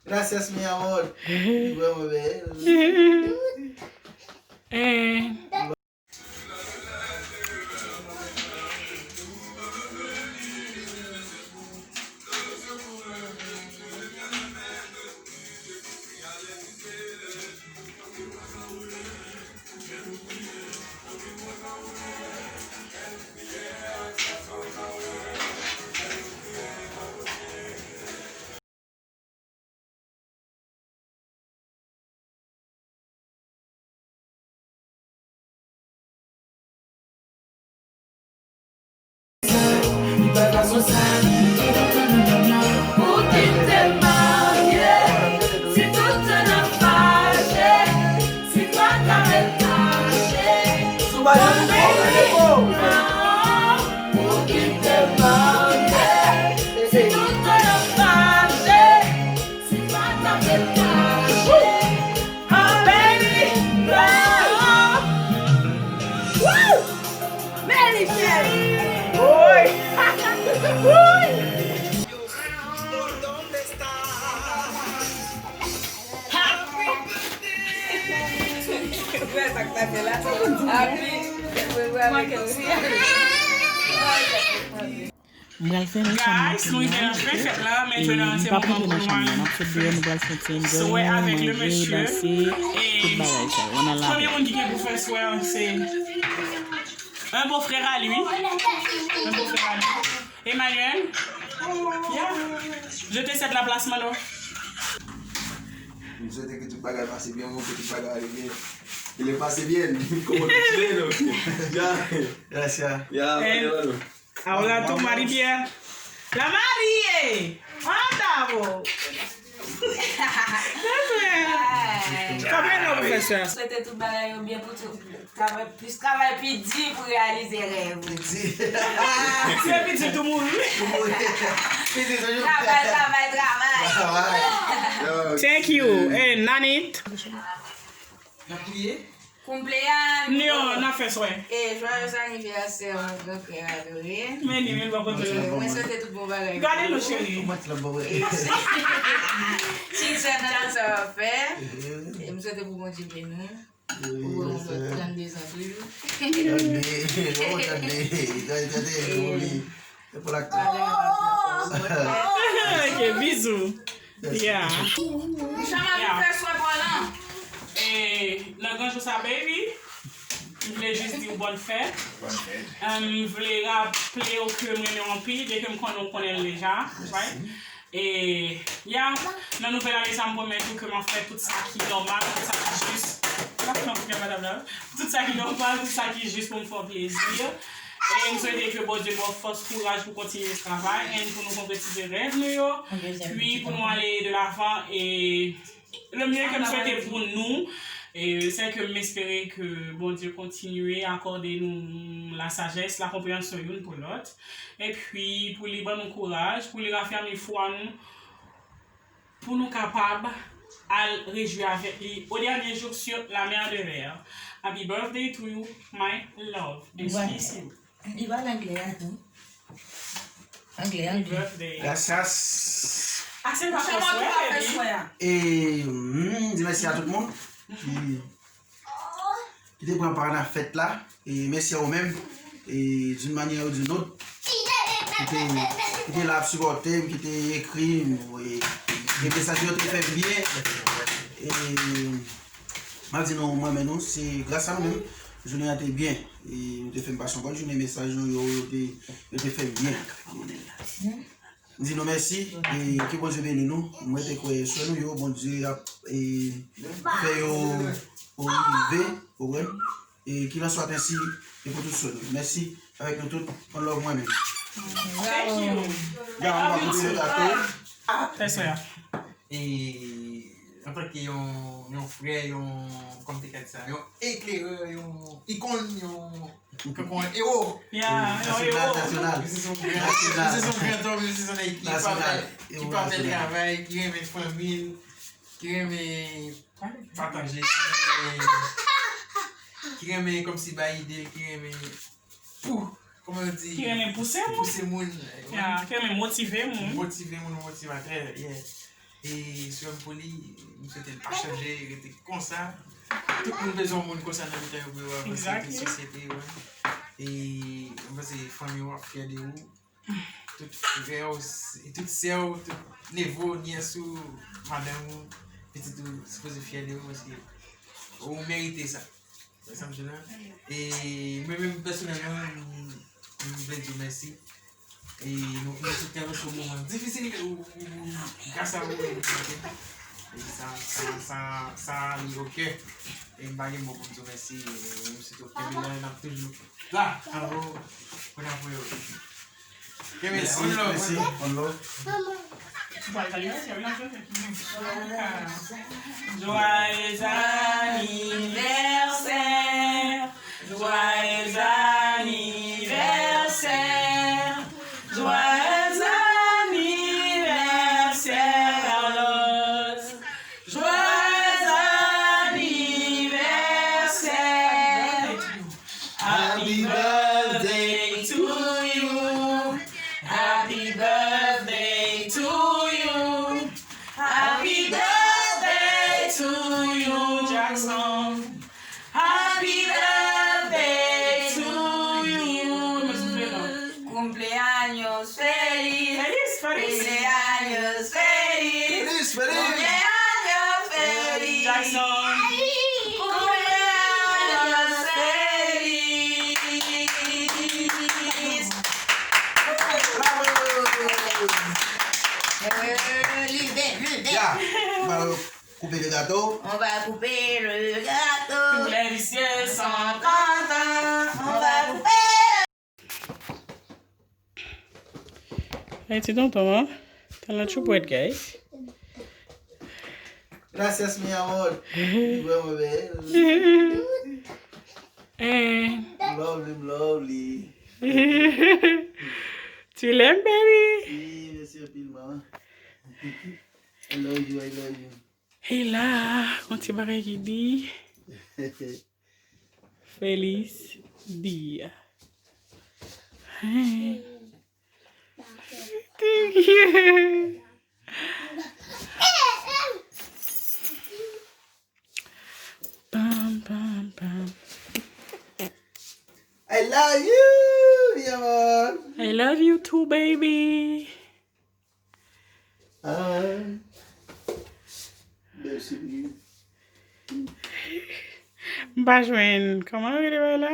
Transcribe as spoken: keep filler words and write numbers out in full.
Gracias, mi amor. Li vrèman bèl. Eh. Pou ki te marye, si tout tan n ap fache, si pa ta ret fache, sou bay pou ki te marye, si tout tan n ap fache, si pa ta ret fache. Oh, baby, no. Woo! Meli cheri. Woy. Woy. Wè sa k pase la. Happy. M pral fèmen chanm nan kounye a, oke? E li p ap rantre nan chanm nan. N ap sot deyò, nou pral fè yon ti enjoyment, manje, danse, tout bagay sa yo. Ann al la. Premye moun ki gen pou fè swè an se un beau-frère à lui. Un beau-frère à lui. Emmanuel. Yeah. Je te cède la place, Mano. M swete ke tout bagay pase byen, ke tout bagay ale byen. Ke le pase byen. Kòman nou tire, non? Ya. Gracias. Ya, eh, Mano. Ahora tú, Marie Pierre. La Marie! Anda, bo! Ay. Kanpe non, pwofesè. Swete tout bagay yo byen pou tout. Travay, plis travay, pi di pou reyalize rèv. Pi di. Se pi di tou mouri. Pi di toujou. Travay, travay, travay. Travay. Thank you. Eh, Nanit. N ap priye. Cumpleaños. Yo, n ap fè swè. E, joyeux anniversaire, mon grand frère adoré. Men li, men l pa konn sa. E, mwen swete tout bon bagay. Gade nou, cheri. Ti sè nan sa w ap fè. E, m swete pou Bondye beni w. Pou w trannde zan toujou. Trannde, oh, trannde. Trannde, trannde, oubli. Se pou lakte. Ok, bizou. Yeah. Chama pou fè swen pran lan. E, nan gran jou sa, baby, m vle jis di w bòn fèt. Bòn fèt. Em, m vle raple w ke m renmen w anpil, byen ke m konnen w konnen l deja, right? E, ya, nan nouvèl ane sa, m pwomèt ou ke m ap fè tout sa ki nòmal, tout sa ki jis. Tout sa ki nòmal, tout sa ki jis pou m fè w plezi. E m swete ke Bondye ba w fòs, kouraj pou kontinye travay, and pou nou konkretize rèv nou yo, pi pou nou ale de lavan, e le mieux ke m swete pou nou, e se ke m espere ke Bondye kontinye akòde nou la sajès, la konpreyansyon youn pou lòt, epi pou li ban nou kouraj, pou li rafèmi fwa nou, pou nou kapab al rejwi avèk li au dernier jour sur la mer de verre. Happy birthday to you, my love. And she miss you. Li pale anglè a tou. Anglè a tou. Happy birthday. Gracias. Ase pa fè swè, baby. E, mm, di mèsi a tout moun ki ki te pran pa nan fèt la. E mèsi a ou menm, e d'une manière ou d'une autre, ki te, ki te la ap sipòte m, ki te ekri m, e, e mesaj yo te fè m byen. E m ap di nou, mwen menm nou, se gras a nou menm, jounen an te byen. E nou te fè m pase yon bòn jounen, mesaj nou yo, yo te, yo te fè m byen. M di nou mèsi, e ke Bondye beni nou. Mwen te kwè swen nou yo, Bondye ap, e, fè yo rive, ou konprann? E qu'il en soit ainsi, e pou tout swen nou. Mèsi avèk nou tout, on love mwen menm. Thank you. Ya, on va continuer la tou. Fè sè a. E antanke yon, yon frè, yon, kòman te ka di sa, yon eklerè, yon ikòn, yon, yon ewo. Ya, yon ewo. Nasyonal, nasyonal. Misye se yon gran, misye se yon gran tòm, misye se yon nèg ki pa fè, ki pa fè travay, ki renmen fanmi l, ki renmen pataje, ki renmen, ki renmen kòmsi bay ide, ki renmen pou, kòman yo di, ki renmen pouse moun. Pouse moun. Ya, ki renmen motive moun. Motive moun, motivatè, yeah. E sou M pou li, m swete l pa chanje, rete konsa. Tout moun bezwen yon moun konsa nan mitan yo pou yo avanse, tout sosyete yo. E m panse fanmi w ap fyè de ou. Tout frè w, tout sè w, tout neve w, nyès ou, madanm ou, pitit ou sipoze fyè de ou paske ou merite sa. Wè sa m di la? E mwen menm pèsonèlman, m, m vle di w mèsi. E nou, nou tout travèse yon moman difisil, ou, ou, ou, gras a ou, nou te. E sa, sa, sa, sa rive o kè. E m pa gen mo pou m di w mèsi. E m swete w kenbe la, n ap toujou la avè w pou n ap wè w. Kenbe la, one love, one love. One love. Joyeux anniversaire, joyeux anniversaire, joyeux anniversaire, Carlos. Joyeux anniversaire. Happy birthday to you. Happy birthday to you. Happy birthday to you, Jackson. Happy birthday to you. Cumpleaños feliz. Feliz, feliz. Cumpleaños feliz. Feliz, feliz. Cumpleaños feliz. Jackson. Cumpleaños feliz. Bravo. Early birthday. Ya. Koupe le gato. On va couper le gâteau. Tous les vicieux sont contents. On va couper. Ay, ti tonton an. Tan lan choupwèt, guys. Gracias, mi amor. Li vrèman bèl. Eh. Lovely, lovely. Tu l'aimes, baby? Wi, mèsi anpil, mama. I love you, I love you. E la, yon ti bagay ki di, Feliz dia. Thank you. Pam, pam, pam. I love you, mi amor. I love you too, baby. Ah. Bèl sipriz. M pa jwenn. Kòman yo rele bagay la?